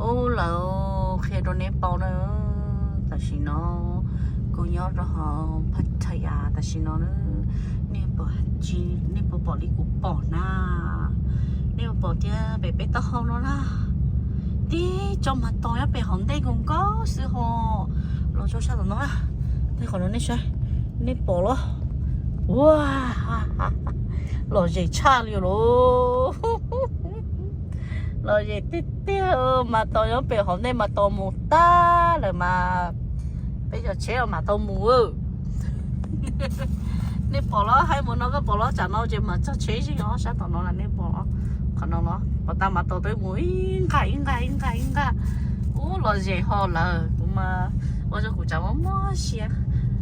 Ub, lawv qhia rau neb paub na, tam sim no kuv nyob rau hauv Pattaya tam sim no na, nej puas, nej puas pom li kuv pom na? Nej puas pom tias pem peb taub hau no na, tib tsob mas tos nyob pem hauv ntej nkaus nkaus xwb ho, los rau sab tom no na, nej qhov no nej saib, nej pom los? Ua, lom zem tshaj li lauj. Lom zem tiag tiag, mas tos nyob pem hauv ntej mas tos mus tag lawm mas, peb cov tsheb los mam tau mus. Nej pom los, hais mus no koj pom los, tsam no ces mas txog tsheb zeb os, sab tom no los nej pom los, qhov no los pom tag mas tos twb mus ib nqag ib nqag ib nqag ib nqag. Ub, lom zem ho lawm, kuv mas ua rau kuv tsam muaj muaj siab,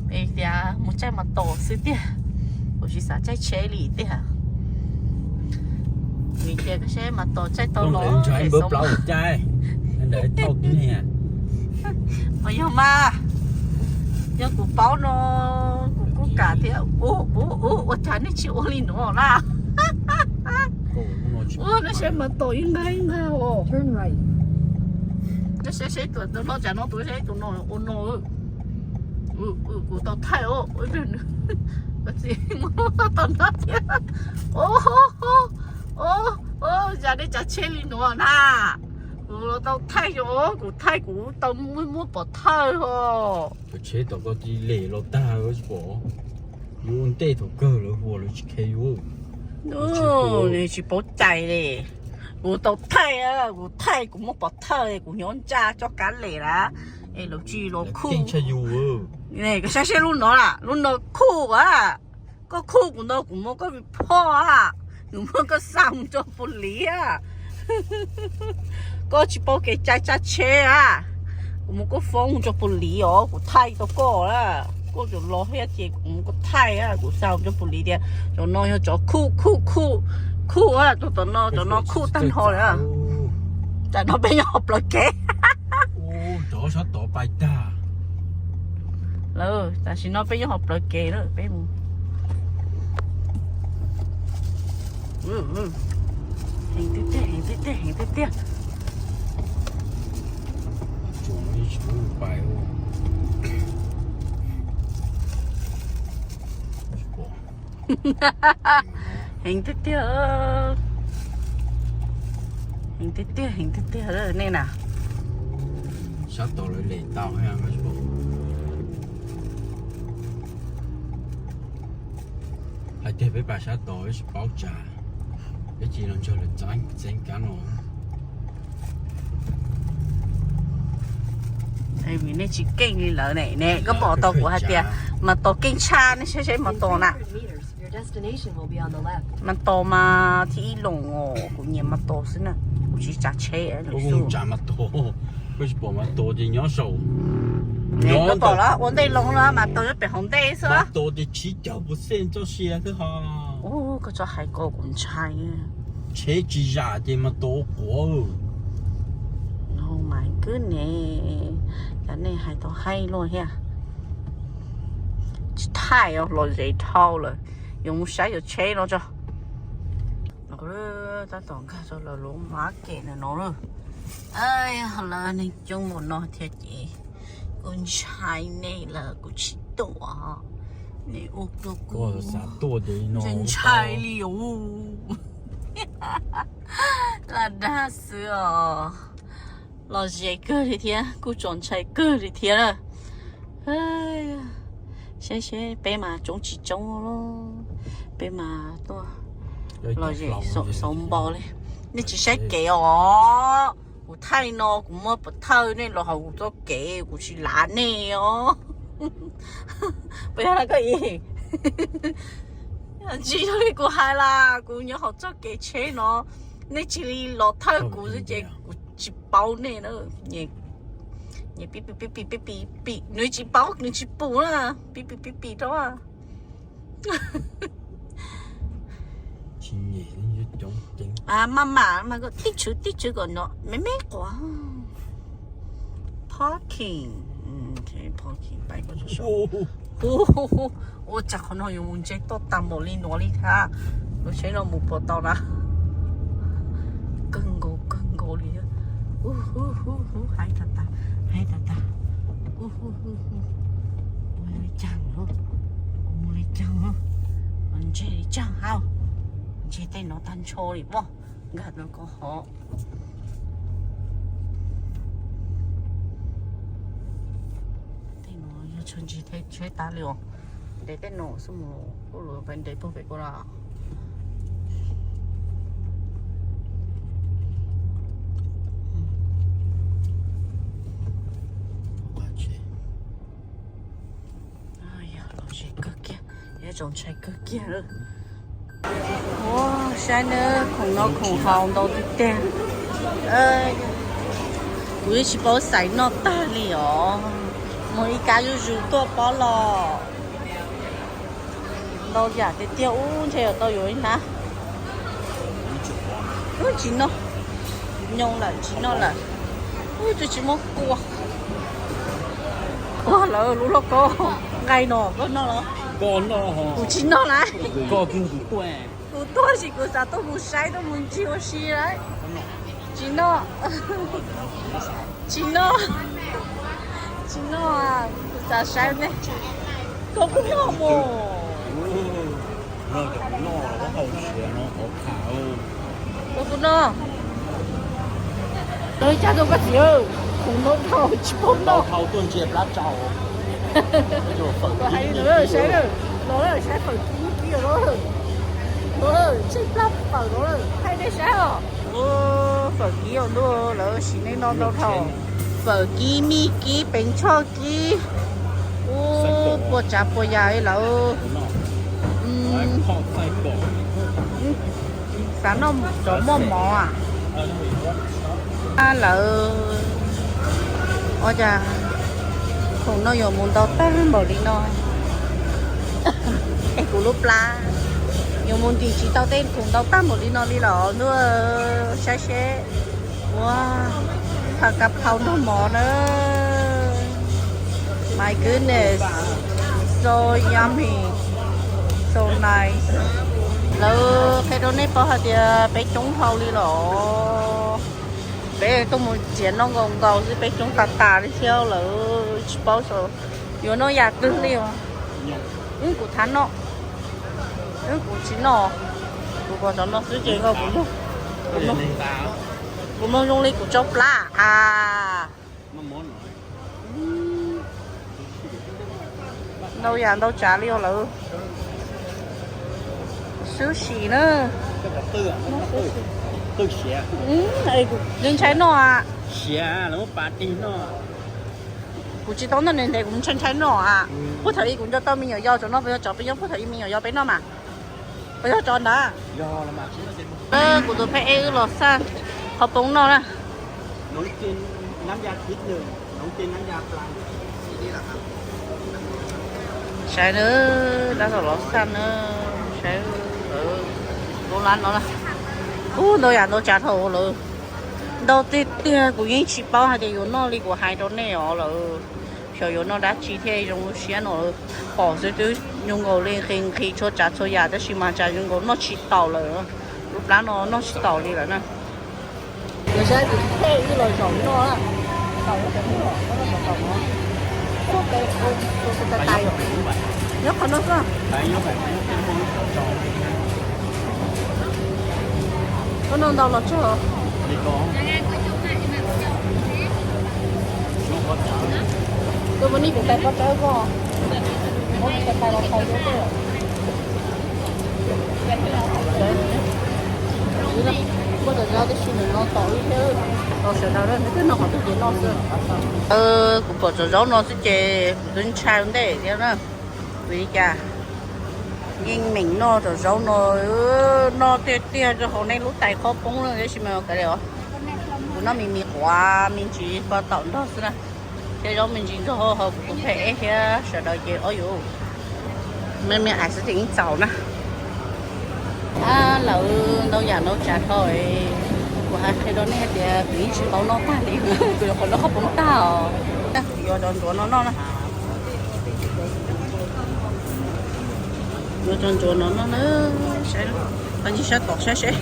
es tias mus tsaij mas tos xwb tiag, kuv tsis xav tsaij tsheb li tiag. Vim tias koj saib mas tos tsaij tau los. Puas yog mas? Yog kuv paub no, kuv kuj kam thiab. Ub, ub, ub, ua cas nej tsis ua li nuav na? Ub, nej saib mas tos ib nqag ib nqag os. Nej saib, saib tus no, tsam no tus, saib tus no ua no. Kuv tau thaij os, ib pliag nws, kuv txiv muab tau no thiab. Ub, ub, ub, yog nej tsav tsheb li nuav na, kuv tau thaij os, kuv thaij kuv tau muab muab pov thawj os. Cov tsheb tom ko cia li los tag tsis pom, yus ua ntej thaum kawg lawv hu lawv tsis khe yus. Nws tsis paub cai li. Kuv tau thaij, kuv thaij kuv muab pov thawj, kuv nyob ntsaj tsob kab les lawm, es lawv tsis los khuj. Koj saib saib lub no, lub no khuj a. Koj khuj kuv no kuv muab koj phoj a, kuv muab koj xa mus rau pus lis a. Koj tsis paub kev cai tsav tsheb a, kuv muab koj foob mus rau pus lis os, kuv thaij tau koj a. Koj tseem los thiab ces kuv muab koj thaij a, kuv xa mus rau pus lis tias cov no yog cov khuj khuj khuj, khuj a, tus tom no cov no khuj tag nrho lawm. Tam no peb nyob hauv plawv kev. Cov sab tod pais tag lawm, tam sim no peb nyob hauv plawv kev lawm, peb mus. Heev tiag tiag, heev tiag tiag, heev tiag tiag. Heev tiag tiag, heev tiag tiag, heev tiag tiag nej na. Sab tod lawv lem tau. Hais tias peb pais sab tod peb tsis paub tsav, peb cia li los nrog lawv txeeb kab no. Vim nej tsis keej li lawv ne, ne koj pom tau kuv hais tias mas tos keej tshaj, nej saib saib mas tos na. Mas tos mas thib ib loo os, kuv nyiam mas tos xwb na, kuv tsis tsav tsheb. Koj tsis pom mas tos ces nyob saum, koj pom los ua ntej loo no mas tos nyob pem hauv ntej xwb. Tos ces tsib caug percent txoj sia xwb ho. Koj txhob hais ko kuv ntshai. Tsheb tsis zam ces mas tos quav. Oh my goodness, cas nej hais tau haib luaj thiab. Tsis thaij os, lom zem dhau lawm. Yuav mus saib yuav tsheb no tso. Tab tom nkag rau lawv lub market no na. Lawv neeg coob npaum no thiab ces kuv ntshai nej lawm, kuv tsis tuaj. Nej ua rau kuv ntshai li os. Lam dag xwb os. Lom zem kawg li thiab, kuj txaus ntshai kawg li thiab na. Saib seb peb mas tsoob tsis tsoob, peb mas tuaj lom zem xauv npo li. Nej tsis saib kev os, kuv thaij no kuv muab pov thawj, nej los hauv kuv txoj kev kuv tsis lav nej os. Puas yog koj ib? Tsis yog li kuv hais las, kuv nyob hauv txoj kev tsheb no, nej cia li los thawj kuv xwb ces kuv tsis paub nej na. Nws tsis paub, nws tsis pum na, pib pim pib pim rau. Maj mam mas tib tshwv tib tshwv kom no me me quav. Parking, parking pais ko. Ua cas qhov no yuav mus ntse toj tag npaum li no li thiab? Lub tsheb no mus puas tau na? Kawg nkaus kawg nkaus li thiab. Ub, ub, ub, ub, hais tas tas, hais tas tas. Ub, ub, ub, ub. Mus li caag lauj, mus li caag lauj. Ntshe li caag hauv, ntshe tej no tag nrho li pob, nkag no ko hov. Tej no yog tshuav ntsis tsheb tag li os. Ntev tej no xwb mus kuj lawv peb ntev puag pem ko lawm. Yog lom zem kawg kiag, yog txaus ntshai kawg kiag lawm. Ua, saib nawb, khoom noj khoom haus ntau tiag tiag. Kuv yeej tsis paub xaiv noj tag li os. Muag ib kab zuj zus tuaj pob los. Ntau yam tiag tiag, ub, ntshe yuav tau yuav ib hnab. Ub, tsis noj, nyoo lawm, tsis noj lawm. Ub, twb tsis muab kua. Ua, lawv lub lauj kaub nqaij no koj noj los? Kuv tsis noj lawm. Kuv tuaj sis kuv xav tuaj mus saib, tuaj mus ncig ua si lawm. Tsis noj. Tsis noj. Tsis noj, kuv xav saib ne. Koj kuj noj mus. Koj kuj noj. Los li cas rau koj txiv, khoom ntau dhau tsis paub noj. Hais saib, los saib fawm kib kib los, tsheej plab fawm los, hais nej saib os. Ua, fawm kib os ntuj, lawv sim neej no ntau dhau. Fawm kib, mij kib, peev tshoj kib, ub, puas tsav puas yam li lawm. Xav noj cov muaj mov a lawm. Ua cas khoom no yuav mus ntau tag npaum li no? Es kuv lub plab yuav mus ntim tsis tau tej khoom ntau tag npaum li no li los ntuj, saib seb. Ua, phav kav phau nrog mov na. My goodness, so yummy, so nice. Lawv qhia rau nej paub hais tias peb coob dhau li los. Peb tuaj mus txiav noj nkaus nkaus xwb, peb coob tas tas li thiab lawm, tsis paub xyov yuav noj yam twg li os. Wb kuv thav noj, wb kuv tsis noj, kuv pom cov no xwb ces nkaus kuv noj. Kuv noj zoo li kuv tsau plab a. Ntau yam ntau tsav li os lawm. Sushi na. Ntshai noj a. Kuv tsis tau noj ntev ntev, kuv ntshai ntshai noj a. Puag thaum ub kuv nco tau me nyuam yaus tseem noj, peb yog cov peb nyob puag thaum ub me nyuam yaus peb noj mas. Peb yog cov ntawd. Kuv tus pheb ev wb los xaj qhov poob noj na. Saib na, dab laug los xaj na, saib lawv lub lab no na. Ub, ntau yam ntau tsav dhau lawm. Ntau tiag tiag, kuv yeej tsis paub hais tias yuav noj li kuv hais rau nej os lawm. Xyov yuav noj dab tsi thiaj zoo siab no. Pom xwb twb zoo nkaus li nqhis nqhis txhua tsav txhua yam tab sis mas cas zoo nkaus noj tsis taus lawm. Lub plab no noj tsis taus li lawm na. Saib tus pheb wb los zaum noj, nyob qhov no xwb. Koj noj ntau los tsawg? Tus mas nej kuv tais pob tsawb koj, muab tais tais los tais rau koj. Muaj cov zaub tib si nws no tom ib thiab, los sawv daws nws twb noj qhov twg ces noj xwb. Kuv pom cov zaub no xwb ces kuv twb ntshai ua ntej thiab na. Vim li cas yeej meem noj cov zaub no, noj tiag tiag rau hauv nej lub tais qhov poob na, tab sis mas kav liam, kuv noj me me quav me ntsis ko taum nrog xwb na. Thiab zaub me ntsis nrog hauv kuv tus pheb ev thiab sawv daws ces ob yus me me ais xwb ces yeej txaus na. Lawv ntau yam ntau tsav dhau, kuv hais qhia rau nej hais tias kuv yeej tsis paub noj tag li, kuv yuav qhov noj qhov poob tag os. Kuv yuav cov ntsuav no noj na. Yuav cov ntsuav no noj na, saib, qhov ncig sab tom saib seb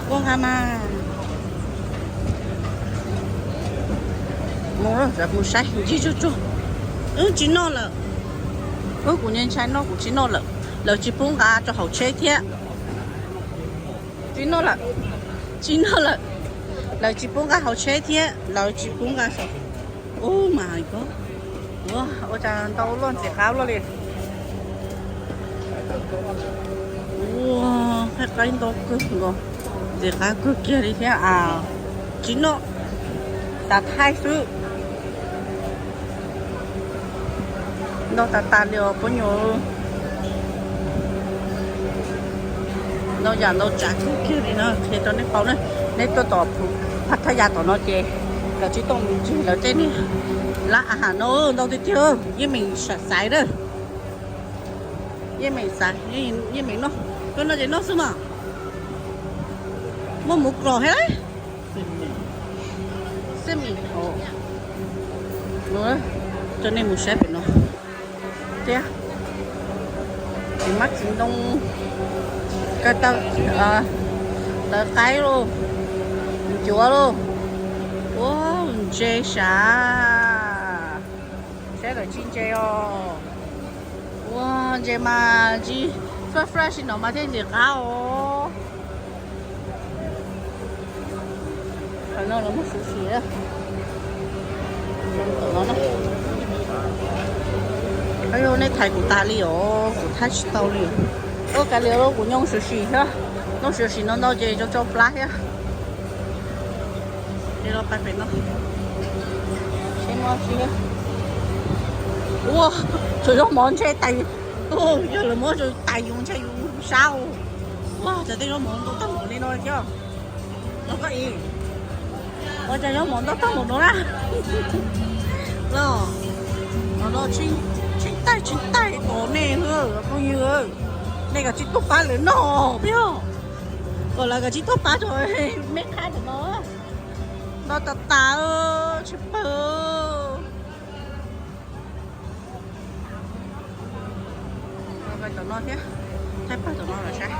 puab nqa mas. Mus, mus saib ncig tsuag tsuag. Wb tsis noj lawm. Wb kuv ntshai noj kuv tsis noj lawm. Lawv tsis pub nqa rau hauv tsheb thiab. Tsis noj lawm. Tsis noj lawm. Lawv tsis pub nqa hauv tsheb thiab lawv tsis pub nqa saum. Ub mas ko, ua cas ntau luaj ntxim qab luaj li. Ua, qaib qaib ntau kawg nkaus, ntxim qab kawg kiag li thiab. Tsis noj, xav thaij xwb. Ntau tas tas li os phooj ywg. Ntau yam ntau tsav kawg kiag li no qhia rau nej paub na. Nej tuaj tom Phathaya tom no ces koj tsis tau mus ncig lawv tej niag lab a has no ntau tiag tiag. Yeej meem sam xaiv na. Yeej meem xaiv, yeej meem noj. Koj noj ces noj xwb mas. Muaj mus kros thiab. Xwb mis, coj nej mus saib pem no thiab. Txiv mab txiv ntoo, ko taw, tawv qaib lauj, ncuav lauj. Ua, ntses sav. Saib lawv tsis ntses os. Ua, ntses mas tsis fresh fresh no mas thiaj ntxim qab os. Qhov no lawv muaj sushi. Ua, nej thaiv kuv tas li os, kuv thaij tsis tau li. Ua, kav liam los kuv nyob sushi thiab. Noj sushi no ntau ces tsau tsau plab thiab. Ces los pais pem no. Seb muaj tsi. Ua, tshuav zaub mov ntshe tais. Yog lawv muab tais yus ntshe yus sab. Ua, cas tej zaub mov ntau tag npaum li no thiab. Los koj ib. Ua cas zaub mov ntau tag npaum no na. Los, los no tsheej taij tsheej taij tos nej phooj ywg. Nej kav tsij tuaj pab lawv noj peb os. Kom lawv kav tsij tuaj pab rau me qhab ntawm no. Ntau tas tas, tsis pawg. Tom no thiab, thaij pawg tom no los saib.